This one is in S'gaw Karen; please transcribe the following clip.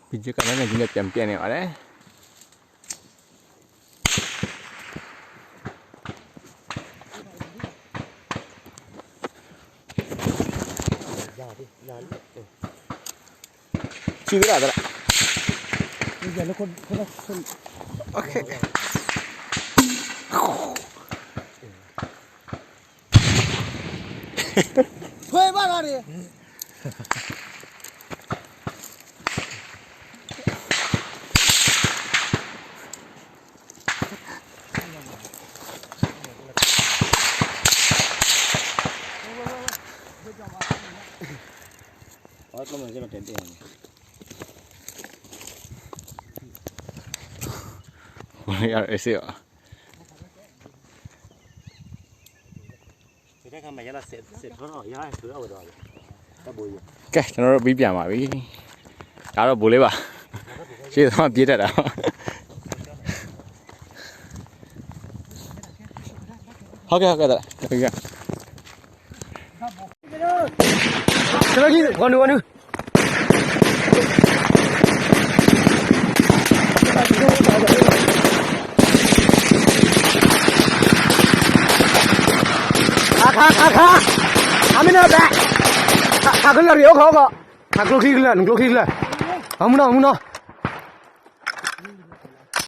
ပြီးကြကလည်းနဲ့ကြီးနဲ့ပြန်ပြနေပါတယ်။ ကြည့်ကြတာ။ โอเค ထွဲဘၣ်လာ် အ့ၣ် ကဲ ကျွန်တော်တို့ ပြီးပြန်ပါပြီ။ ဒါတော့ ဘိုးလေးပါ။ ရှေ့သွား ပြေးတတ်တာ။ ဟုတ်ကဲ့ ဟုတ်ကဲ့ ဟုတ်ကဲ့။ ကျွန်တော်ကြီး ဝနု ဝနု အခါ အခါ အခါ အမင်းတို့ပဲ ခါ ခါကလရီ ဟုတ် ဟုတ် ဟုတ် ခါကျိခံကလ နကျိခံကလ အမုန်းတော့ အမုန်းတော့